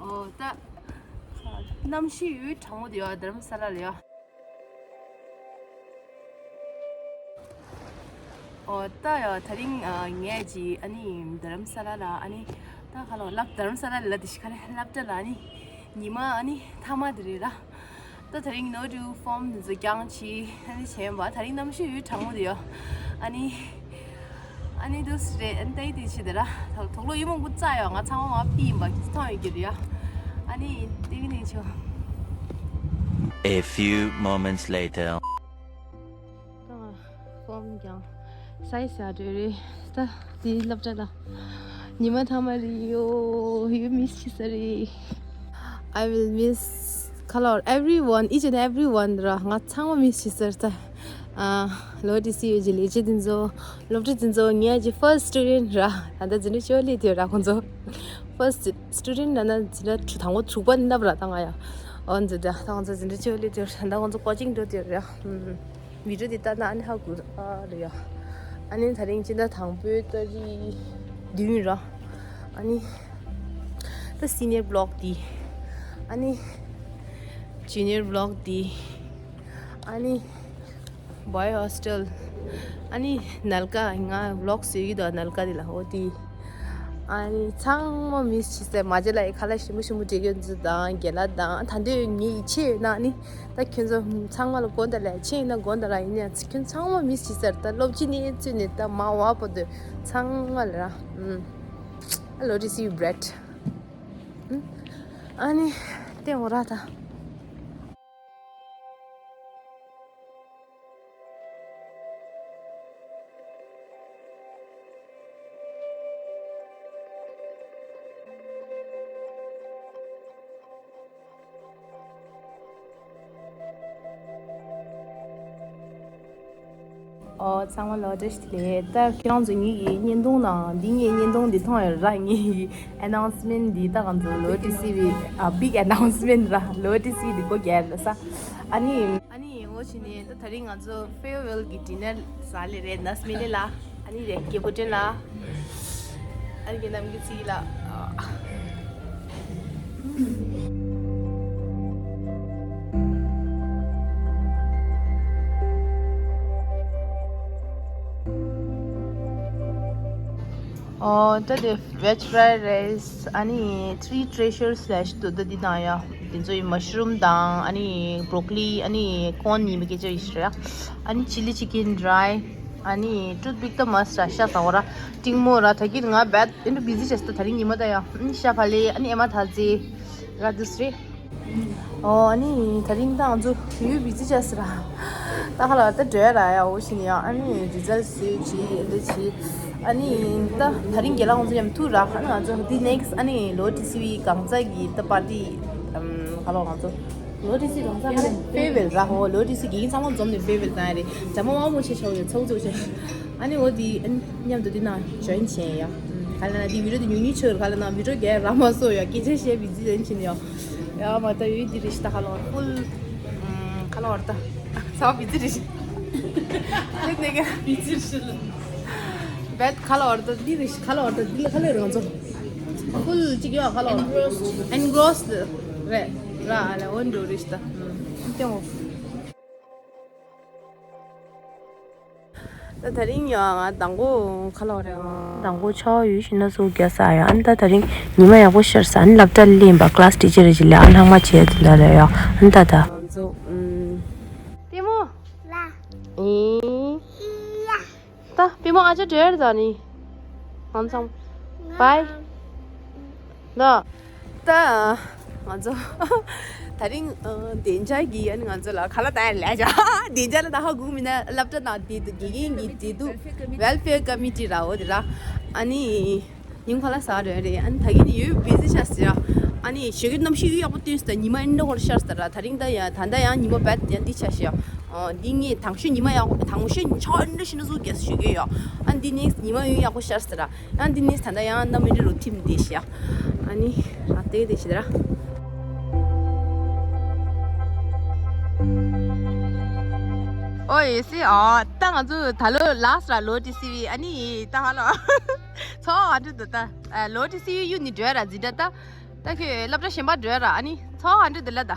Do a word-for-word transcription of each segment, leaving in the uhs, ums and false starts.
ཨོ་ད། གནམ་གཤིས་ཡོད་གྲང་མོ་དེ་ཡོད་རྡ་རམ་ས་ལ་ལ་ཡོད། ཨོ་ད་ཡོད་ད་རིང་ཨ་ངས་ཀྱི་ཨ་ནི་རྡ་རམ་ས་ལ་ལ་ཨ་ནི་ད་ཁ་ལོ་སླབ་རྡ་རམ་ས་ལ་ལ་དེ་ཤི་ཁ་ལེ་སླབ་གྲྭ་ལ་ཨ་ནི་ཉི་མ་ཨ་ནི་མཐའ་མ་དེ་རེད་ར། ད་ད་རིང་ནོ་ཌུ་ཕོམ་དེ་ཚོ་རྐྱང་བྱས་ཨ་ནི་བྱས་པ་ད་རིང་གནམ་གཤིས་ཡོད་གྲང་མོ་དེ་ཡོད། ཨ་ནི་ཨ་ནི་དུས་རེད་ཨ་ནི་ད་ཡི་དེ་ཆེ་དེ་ར་ད་དོག་ལོ་ཡི་མོ་འགུ་རྩ་ཡོད་ང་ཚང་མ་མ་པི་ཡིན་པ་ཅི་མཐོང་ཡོད་ཀྱི་རེད་ཡ། ཨ་ནི་དེ་གི་ནས་ཆོ། A few moments later. ད་ཕོམ་ཀྱང་སའི་ས་འདྲ་རེད་ད། དེ་སློབ་གྲྭ་ལ་ཉི་མ་མཐའ་མ་རེད་ཡོ། ཡོ་མིས་བྱེད་ས་རེད། I will miss color everyone, each and everyone ར། ང་ཚང་མ་མིས་བྱེད་ས་རེད་ད། ཨ་ལོ་ཏི་སི་ཡོ་ཇི་ལི་ཅི་དེ་ཚོ་སློབ་གྲྭ་དེ་ཚོ་ངའི་ཀྱི་first student ར། ད་ལྟ་འཛིན་གྲྭ་བཅུ་པ་སླེབས་དུས་ར་ཁོང་ཚོ་first student ན་ན་འཛིན་གྲྭ་དྲུག་དང་པོ་དྲུག་པ་ནི་ནབ་ར་ད་ང་ཡ། ཨོ་འཛིན་གྲྭ་ད་ཁོང་ཚོ་འཛིན་གྲྭ་བཅུ་པ་སླེབས་དུས་ར་ད་ཁོང་ཚོ་coaching འགྲོ་དུས་ར། ཨུམ། བི་ཌིའོ་འདི་ལྟ་ན་ཨ་ནི་ཧ་གོ་ཨ་རེད་ཡ། ཨ་ནི་ད་རིང་སྤྱི་ཟླ་དང་པོའི་ཏ་རིག་བདུན་ར། ཨ་ནི་ད་སི་ནི་ཡར་བི་ལོག་འདི། ཨ་ནི་ཇུ་ནི་ཡར་བི་ལོག་འདི། ཨ་ནི་བོའི་ཧོ་སི་ཊེལ། ཨ་ནི་ནལ་ཀ་ང་བི་ལོག་བཟོས་ཀྱི་འདུག་ནལ་ཀ་འདི་ལ་འོ་འདི། ཨ་ནི་ཚང་མ་མིས་བྱེད་ས་མ་བྱེད་ལ་ཡི་ཁ་ལ་ཞིམ་པོ་ཞིམ་པོ་སྤྲད་མཁན་ཚོ་དང་རྒན་ལགས་དང་ད་འདོད་ངེད་ཡིད་ཆེས་ཡོད་ན་ནི། ད་ཁྱོད་ཚོ་ཚང་མ་ལ་དགོངས་དག་ལས་ཆེ་ཡིན་ན་དགོངས་དག་རང་ཡིན་ཡང་ཁྱོད་ཚང་མ་མིས་བྱེད་ས་རེད་ད། སློབ་སྤྱི་ནས་བཙུན་ནས་ད་མ་བ་པོ་དུ་ཚང་མ་ལ་ར། ཨུམ། ཨ་ལོ་ཏི་སི་བི་བྷི་རེཌ། ཨུམ། ཨ་ནི་ཏེ་འོ་ར་ད། ཨོ་ཚང་མ་ལོ་བཀྲ་ཤིས་བདེ་ལེགས། ད་ཁྱེད་རང་ཚོ་ངེད་ཀྱི་བརྙན་ཐུང་ནང་འདི་ངའི་བརྙན་ཐུང་འདི་མཐོང་ཡོད་ར། ངའི་ཨ་ནའུན་སི་མེན་ཊི་འདི་ད་ང་ཚོ་ལོ་ཏི་སི་བི་ཨ་བིག་ཨ་ནའུན་སི་མེན་ཊི་ར། ལོ་ཏི་སི་བི་འདི་སྒོ་རྒྱག་ཡོད་ས། ཨ་ནི་ཨ་ནི་ངོ་ཤེས་ནས་ད་ད་རིང་ང་ཚོ་ཕེར་ཝེལ་གི་ཌི་ནར་ཟ་ལེ་རེད། ནས་མི་ལེ་ལ་ཨ་ནི་རེད་སྐྱེ་བོ་ཏྲེ་ལ་ཨ་ནི་རྣམ་རྒྱུ་ཚིག་ལ། ཨོ་ད་དེ་veg fried rice ཨ་ནི་three treasures slash དུ་ད་འདི་དང་ཡ། དེ་ཚོ་ཡི་mushroom དང་ཨ་ནི་broccoli ཨ་ནི་corn ཡིན་པའི་སྐད་ཆ་ཡིན་ཤི་ར། ཨ་ནི་chili chicken dry ཨ་ནི་toothpick ད་must ར། ཤ་ཟ་བ་ར། ཏིང་མོ་ར། ད་གིན་ང་བད་ཨེ་འདྲ་བི་ཟི་བྱས་སོང་ད་རིང་ཉི་མ་ད་ཡ། ཨ་ནི་ཤ་ཕ་ལེ་ཨ་ནི་ཨེ་མ་ཐལ་ཙེ་ར་དུས་རེད། ཨོ་ཨ་ནི་ད་རིང་ད་ང་ཚོ་ཡུལ་བི་ཟི་བྱས་སོང་ར། ད་ཧ་ལ་ད་འགྲོ་ཡ་ར་ཡ་འོ་ཤི་ནི་ཡ། ཨ་ནི་རི་ཛལ་སུ་ཅི་ཨེ་འདྲ་ཅི། ཨ་ནི་ད་ད་རིང་རྒན་ལགས་ཁོང་ཚོ་མཉམ་ཐུག་ར། ཨ་ནི་ང་ཚོ་འདི་next ཨ་ནི་ལོ་ཏི་སི་བི་གང་ཚ་གི་ད་པར་ཏི་ཨམ་ག་ལོ་ང་ཚོ་ལོ་ཏི་སི་གང་ཚ་ཧ་ལས་ཕེར་ཝེལ་ར། ཧོ་ལོ་ཏི་སི་གི་ཚང་མ་འཛོམས་ནས་ཕེར་ཝེལ་བཏང་ཡ་རེད། འཇམ་པོ་དབང་མོ་ཆེ་ཆོག་ཡོད་ཚོགས་གཙོ་ཆེ། ཨ་ནི་འོ་དི་ཨ་ནི་མཉམ་དུ་འདི་ན་ཇོ་ཡིན་བྱས་ཡ། ག་ལ་ན་འདི་བི་ཌིའོ་འདི་ཉུང་ཉུང་ཆོས་ག་ལ་ན་བི་ཌིའོ་རྒྱལ་ར་མ་སོ་ཡ་སྐད་ཆ་བཤད་བི་ཛི་ཡིན་ཕྱིན་ཡ། ཡ་མ་ད་ཡོད་འདི་རེ་ཤི་ད་ཧ་ལོ་ཧྥུལ་ཁ་ལོ་བར་ད་ཚ་བ་བི་ཛི་རེ་ཤི། ལེ་ནེ་ག་བི་ཛི་རེ་ཤི་ལ། བད་ཁ་ལོ་བར་ད་འདི་རེ་ཤི་ཁ་ལོ་བར་ད་འདི་ལ་ཁ་ལོ་རང་ཚོ་ཧྥུལ་ཅིག་ཡོད་ཁ་ལོ་engrossed རེད་ར། ཨ་ལ་འོན་འགྲོ་རེ་ཤི་ད་ཏེ་མོ། ད་ད་རིང་ཡང་ང་དང་པོ་ཁ་ལོ་རེད། དང་པོ་ཆོ་ཡུལ་ཤི་ན་སུ་རྒྱ་ས་ཡ། ཨན་ད་ད་རིང་ཉི་མ་ཡག་པོ་ཤར་ས། ཨན་སློབ་གྲྭ་ལེན་པ་class teacher ཅི་ལ་ཨན་ལྷག་མ་བྱས་ཙི་ད་ལ་ཡ། ཨན་ད་ད་ཚོ་ཨུམ་པི་མོ་ལ་ཨི་ད་པི་མོ་ཨ་ཅག་འདྲེར་ད་ནི་ང་ཚང་བའི་ད། ད་ང་ཚོ་ད་རིང་ཨ་བདེ་འཇགས་ཀྱི་ཨ་ནི་ང་ཚོ་ལ་ཁ་ལག་ད་ཡར་ལས་བྱ། བདེ་འཇགས་ལ་ད་ཧ་གོ་མིན་ན་སློབ་གྲྭ་ནང་དེ་དུ་དགེ་རྒན་གྱི་དེ་དུ་welfare committee ར་འོ་དེ་ར། ཨ་ནི་ཉིན་ཁ་ལག་ཟ་རེད་རེད། ཨ་ནི་ད་གིན་ཡོད་བི་ཟི་ཆགས་ཟེར་ར། ཨ་ནི་ཞོགས་ཀའི་གནམ་གཤིས་ཡག་པོ་སྟོན་སོང་ད་ཉི་མ་ཨེ་འདྲ་ཧོར་ཤར་སོང་ད་ར། ད་རིང་ད་ཡ་ད་ད་ཡང་ཉི་མ་བད་ཡང་འདི་ཆགས་ཤག་ཨོ་འདི་ངས་དང་ཤོས་ཉི་མ་ཡག་པོ་དང་ཤོས་ཆ་ཨེ་འདྲ་ཞིག་ན་ཟུག་རྒྱས་སུ་ཞུ་གི་ཡོད། ཨ་འདི་next ཉི་མ་ཡང་ཡག་པོ་ཤར་སོང་ད་ར། ཨ་འདི་ནས་ད་ལྟ་ཡང་གནམ་མི་འདྲ་རུ་ཐིམ་བསྡད་ཤག་ཨ་ནི་ཨ་དེ་དེ་ཤི་ད་ར། ཨོ་ཡེ་སི་ཨ་ད་ང་ཚོ་ད་ལོ་last ར་ལོ་ཏི་སི་བི། ཨ་ནི་ད་ཧ་ལོ་ཚོ་ཨ་འདྲ་ད་ད་ལོ་ཏི་སི་བི་ཡུ་ནི་འགྲོ་ར་ཛི་ད་ད། ད་ཁྱོད་སློབ་གྲྭ་གཞན་པ་འགྲོ་ཡ་ར། ཨ་ནི་ཚོགས་ཧ་འདྲི་འདི་ལ་ད།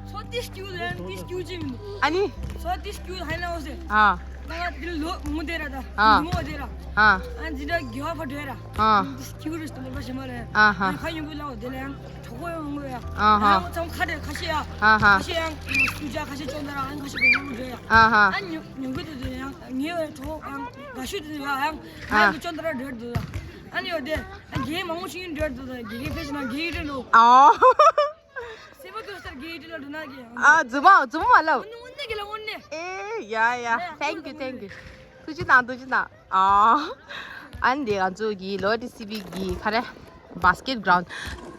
ཚོགས་ཏི་སྐྱུ་ལ་ཏི་སྐྱུ་ཅི་མི་འདུག་ཨ་ནི། ཚོགས་ཏི་སྐྱུ་ཧ་ན་འོ་སེ། ཨ། ང་ལ་དེ་ལོ་མོ་དེ་ར་ད། ཨ། མོ་དེ་ར། ཨ། ཨ་འདི་འདྲ་རྒྱ་བ་འགྲོ་ཡ་ར། ཨ། ཏི་སྐྱུ་རེ་སྟོན་པ་ཞེ་མ་རེད། ཨ་ཧ། ཁ་ཡིན་པོ་ལ་འོ་དེ་ལ་ཡང་གྲོགས་པོ་ཡང་ངོ་ཡ། ཨ་ཧ། ཨ་ཚང་ཁ་དེ་ཁ་ཤས་ཡ། ཨ་ཧ། ཁ་ཤས་ཡང་སྐྱུ་ཅ་ཁ་ཤས་ཅོ་འདྲ་ར་ཨང་ཁ་ཤས་གོ་ངོ་འགྲོ་ཡ། ཨ་ཧ། ཨ་ཉུ་ཉུ་གུ་དེ་དེ་ཡང་ངེ་བའི་གྲོགས་ཨང་དགའ་ཤོས་དེ་ཡ་ཡང་ཨ་ང་ཅོ་འདྲ་ར་འགྲོ་འདུག་ཨ་ནི་འོ་དེ། རྒན་མང་པོ་ཞིག་ཡིན་འགྲོ་འདུག་དང་རྒན་ཕེབས་ན་རྒན་ཡིན་འགྲོ། ཨ། སེམས་པ་སྐྱོ་སར་རྒན་ཡིན་འགྲོ་ན་རྒན། ཨ་རྫུན་མ་རྫུན་མ་མ་ལབ། འོ་ནི་འོ་ནི་རྒན་ལ་འོ་ནི། ཨེ་ཡ་ཡ། Thank you, thank you. ཐུགས་རྗེ་གནང་ཐུགས་རྗེ་གནང་། ཨ། ཨ་ནི་དེ་ང་ཚོ་གི་ལོ་ཏི་སི་བི་གི་ག་རེ། བྷ་སི་ཀེད་གྷ་རའུན་ཌི།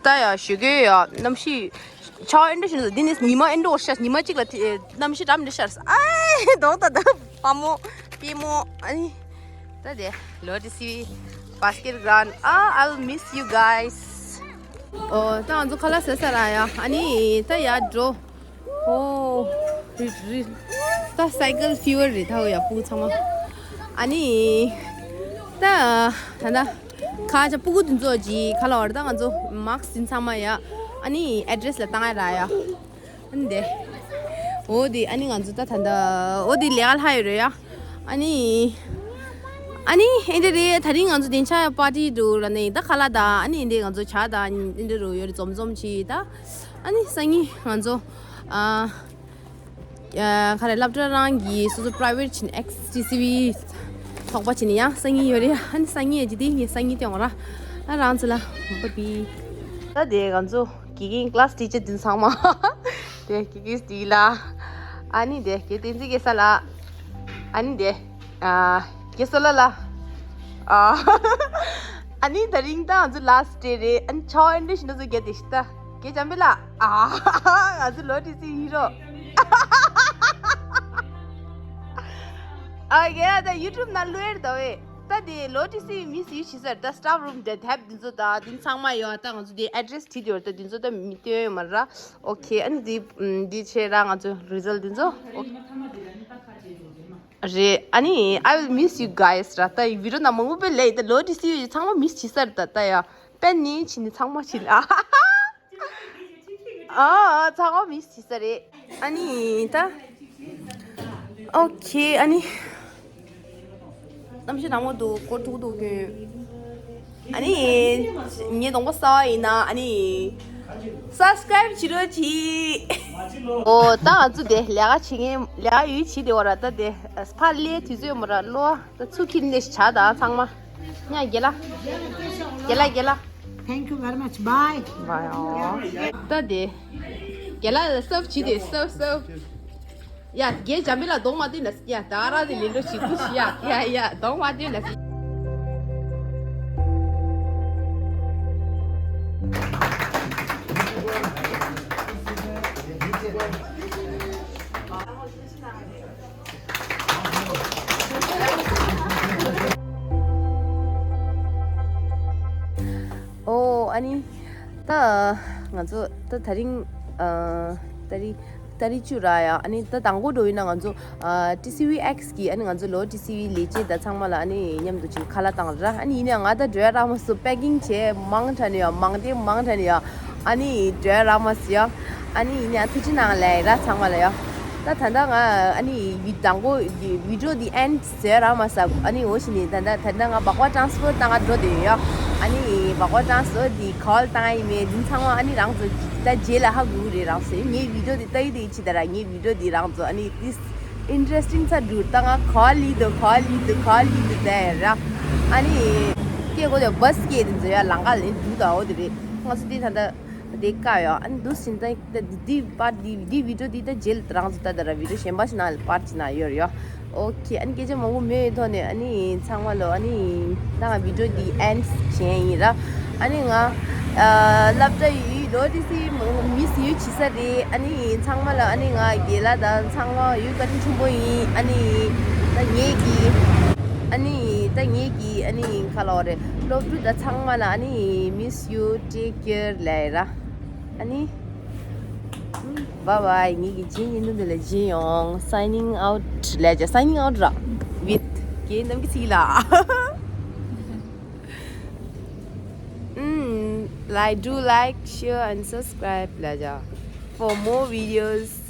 ད་ཡ་ཞོགས་ཀས་ཡ་གནམ་གཤིས་ཆར་པ་ཨེ་འདྲ་ཞིག་འདུག་འདི་ནི་ཉི་མ་ཨེ་འདྲ་འོར་ཤག་ཉི་མ་གཅིག་ལ་དེ་གནམ་གཤིས་འདྲ་མི་འདྲ་ཤར་སོང་། ཨའི་དོག་ད་ད་པ་མོ་པི་མོ། ཨ་ནི། ད་དེ་ལོ་ཏི་སི་བི་བྷ་སི་ཀེད་གྷ་རའུན་ཌི། ཨ། I'll miss you guys. ཨོ་ད་ང་ཚོ་ཁ་ལག་ཟ་ས་ར་ཡ། ཨ་ནི་ད་ཡར་འགྲོ། ཨོ་རི་རི། ད་སའི་ཀལ་ཕི་ཝར་རེད་ད། འོ་ཡ་སྤུ་གུ་ཚང་མ། ཨ་ནི་ད་ད་ད་ཁ་ཆ་སྤུ་གུ་དེ་ཚོ་གི་ཁ་ལག་བར་ད་ང་ཚོ་མཱ་སི་ཀི་དེ་ཚང་མ་ཡ། ཨ་ནི་ཨེ་ཌི་རེ་སི་ལ་བཏང་ཡ་ར་ཡ། ཨ་ནི་དེ། འོ་དེ་ཨ་ནི་ང་ཚོ་ད་ད་ད་འོ་དེ་ལས་ཀ་ལྷག་ཡོད་རེད་ཡ། ཨ་ནི། ཨ་ནི་ཨེ་འདྲ་རེད། ད་རིང་ང་ཚོ་དེ་ཆ་ཡ་པར་ཊི་འགྲོ་ར་ནི་ད་ཁ་ལག་ད་ཨ་ནི་ཨེ་འདྲ་ང་ཚོ་ཇ་ད་ཨེ་འདྲ་རུ་ཡོད་རེད་འཛོམས་འཛོམས་བྱས་ད། ཨ་ནི་སང་ཉིན་ང་ཚོ་ཨ། ཨ་ག་རེ་སློབ་གྲྭ་རང་གི་སོ་སོ་པ་རའི་ཝེ་ཊི་བྱས་ནས་ཨེག་སི་ཊི་སི་བི་ཚོགས་པ་བྱས་ནས་ཡང་སང་ཉིན་ཡོད་རེད། ཨ་ནི་སང་ཉིན་ཡ་ཇི་དེ་ངས་སང་ཉིན་སྟོན་ར། ཨ་རང་ཚོ་ལ་བ་བི། ད་དེ་ང་ཚོ་དགེ་རྒན་ཀི་ལ་སི་ཊི་ཅར་དེ་ཚང་མ། དེ་དགེ་རྒན་སི་ཊི་ལ། ཨ་ནི་དེ་དགེ་བསྟན་འཛིན་སྐལ་བཟང་ལགས། ཨ་ནི་དེ། ཨ། དགེ་བསོད་ལགས་ལ། ཨ། ཨ་ནི་ད་རིང་ད་ང་ཚོ་ལ་སི་ཊི་ཌེ་རེད། ཨ་ནི་ཆར་པ་ཨེ་འདྲ་ཞིག་འདུག་ཚོ་རྒྱ་དེ་ཞིག་ད། དགེ་བྱམས་པ་ལགས། ཨ། ང་ཚོ་ལོ་ཏི་སི་ཡིན་རོ། ཨ་རྒན་ལགས་ད་ཡུ་ཊུབ་ནང་བླུག་ཡ་རེད་ད་བས། ད་དེ་ལོ་ཏི་སི་མི་སི་ཡུ་བྱེད་ས་རེད་ད། སི་ཊཕ་རུམ་དེ་དེབ་འདི་ཚོ་ད་འདི་ཚང་མ་ཡོད། ད་ང་ཚོ་དེ་ཨེ་ཌི་རེ་སི་བྲིས་ཡོད་རེད་ད། འདི་ཚོ་ད་མི་སྟོན་ཡོད་མ་རེད། ཨོ་ཁེ། ཨ་ནི་འདི་འདི་བྱས་ར་ང་ཚོ་རི་ཛལ་འདི་ཚོ། ཨོ་རེད། ཨ་ནི་I will miss you guys ར། ད་ཡི་བི་ཌི་ཡོ་ནང་མང་པོ་དཔེ་ལས་ད་ལོ་ཏི་སི་ཡུ་ཚང་མ་མི་སི་བྱེད་ས་རེད་ད། ད་ཡ་དཔེ་ནི་ཕྱི་ནི་ཚང་མ་ཕྱི་ནི་ཨ། ཨ་ཨ་ཚང་མ་མི་སི་བྱེད་ས་རེད། ཨ་ནི་ད། ཨོ་ཁེ། ཨ་ནི། གནམ་གཤིས་གྲང་མོ་འདུག་སྐོར་ཐུག་འདུག་ཁྱོད། ཨ་ནི། ངའི་གདོང་པ་གསར་པ་ཡིན་ན་ཨ་ནི། སབ་སི་ཀ་རའིབ་བྱེད་རོགས་གྱིས། ཨོ་ད་ང་ཚོ་དེ་ལས་ཀ་བྱེད་མཁན་ལས་ཀ་ཡོད་བྱེད་དེ་བ་ར། ད་དེ་ཕར་སླེབས་དུས་ཚོད་མོ་ར་ལོ་ད་ཚུར་ཁྱེར་ནས་བྱ་ད་ཚང་མ། ཡ་རྒན་ལགས། རྒན་ལགས་རྒན་ལགས། Thank you very much. Bye. Bye. ད་དེ། རྒན་ལགས་སབ་བྱེད་དེ་སབ་སབ། ཡ་རྒན་འཇམ་པའི་ལ་གདོང་མ་བསྟན་ན་ཡ་ད་ར་དེ་ལེན་འགྲོ་བྱེད་དུ་ཤི་ཡ་ཡ་ཡ་གདོང་མ་བསྟན་ན། ཨོ་ཨ་ནི། ད་ང་ཚོ་ད་ད་རིང་ཨ་ད་རིང་ད་རིང་བཅུ་ར་ཡ། ཨ་ནི་ད་དང་པོ་འགྲོ་ཡིན་ན་ང་ཚོ་ཨ་ཏི་སི་ཝི་ཨེག་སི་གི་ཨ་ནི་ང་ཚོ་ལོ་ཏི་སི་ཝི་ལས་བྱེད་ད་ཚང་མ་ལ་ཨ་ནི་མཉམ་དུ་ཅིག་ཁ་ལག་བཏང་ར། ཨ་ནི་ཡིན་ནའང་ང་ད་འགྲོ་ཡ་རག་མ་སོང་། པེ་ཀིང་བྱས་མང་དྲགས་ནས་ཡ་མང་དེ་མང་དྲགས་ནས་ཡ། ཨ་ནི་འགྲོ་ཡ་རག་མ་སོང་ཡ། ཨ་ནི་ཡིན་ནའང་ཐུགས་རྗེ་གནང་ལེ་ར་ཚང་མ་ལ་ཡ། ད་ད་ལྟ་ང་ཨ་ནི་བི་དང་པོ་བི་ཌི་ཡོ་འདི་ཨེན་ཌི་བཟོས་རག་མ་སོང་། ཨ་ནི་འོ་ཞིག་ནི་ད་ལྟ་ད་ལྟ་ང་སྦག་སྦག་ཊ་རན་སི་ཕར་བཏང་ག་འགྲོ་བསྡད་ཡོད་ཡ། ཨ་ནི་སྦག་སྦག་ཊ་རན་སི་ཕར་འདི་ག་པར་བཏང་ཡ་ཡིན་མེད་འདི་ཚང་མ་ཨ་ནི་རང་ཚོ་ད་རྗེས་ལ་ཧ་གོ་གི་རེད། རང་ཚོས་ངའི་བི་ཌི་ཡོ་འདི་ལྟ་ཡི་དེ་ཅི་ད་ར་ངའི་བི་ཌི་ཡོ་འདི་རང་ཚོ་ཨ་ནི་ཏིས་ཨིན་ཊ་རེ་སི་ཊིང་ཚ་འགྲུར་ད་ང་ག་པར་ལི་འདུག་ག་པར་ལི་འདུག་ད་ཡ་ར། ཨ་ནི་སྐད་གོ་དེ་བྷ་སི་སྐད་དེ་ཚོ་ཡ་ལང་ཀ་ལེན་འདུག་ད་འོ་དེ་རེད། ང་ཚོ་འདི་ད་ལྟ་དེ་བཀག་ཡོད། ཨ་ནི་འདུག་ཟིན་ད་འདི་པར་འདི་འདི་བི་ཌི་ཡོ་འདི་ད་རྗེས་ལ་རང་ཚོ་ད་ད་ར་བི་ཌི་ཡོ་གཞན་པ་ཞིག་ནང་ལ་པར་ཅིག་ནང་ཡོད་རེད་ཡ། ཨོ་ཁེ། ཨ་ནི་སྐད་ཆ་མང་པོ་མེད་ཐོག་ནས་ཨ་ནི་ཚང་མ་ལོ་ཨ་ནི་ད་ང་བི་ཌི་ཡོ་འདི་ཨེན་ཌི་བྱས་ཡིན་ར། ཨ་ནི་ང་ཨ་སློབ་གྲྭ་ཡི་ལོ་ཏི་སི་མི་སི་ཡུ་བྱེད་ས་རེད། ཨ་ནི་ཚང་མ་ལ་ཨ་ནི་ང་རྒན་ལགས་དང་ཚང་མ་ཡུལ་བཀའ་དྲིན་ཆེན་པོ་ཡིན། ཨ་ནི་ད་ངེད་ཀྱི་ཨ་ནི་ད་ངེད་ཀྱི་ཨ་ནི་ག་ལབ་དགོས་རེད། སློབ་ཕྲུག་དང་ཚང་མ་ལ་ཨ་ནི་མི་སི་ཡུ་ཊེག་ཀེར་ལབ་ཡ་ར། ཨ་ནི། བཱའི་བཱའི། ངེད་ཀྱི་རྗེས་ཉིན་དུ་འདི་ལ་མཇལ་ཡོང་། Signing out ལབ་ཀྱི། Signing out ར། With རྒན་རྣམ་རྒྱལ་ཚེ་རིང་ལགས། ཨུམ། Like, do like, share and subscribe, Laja, for more videos.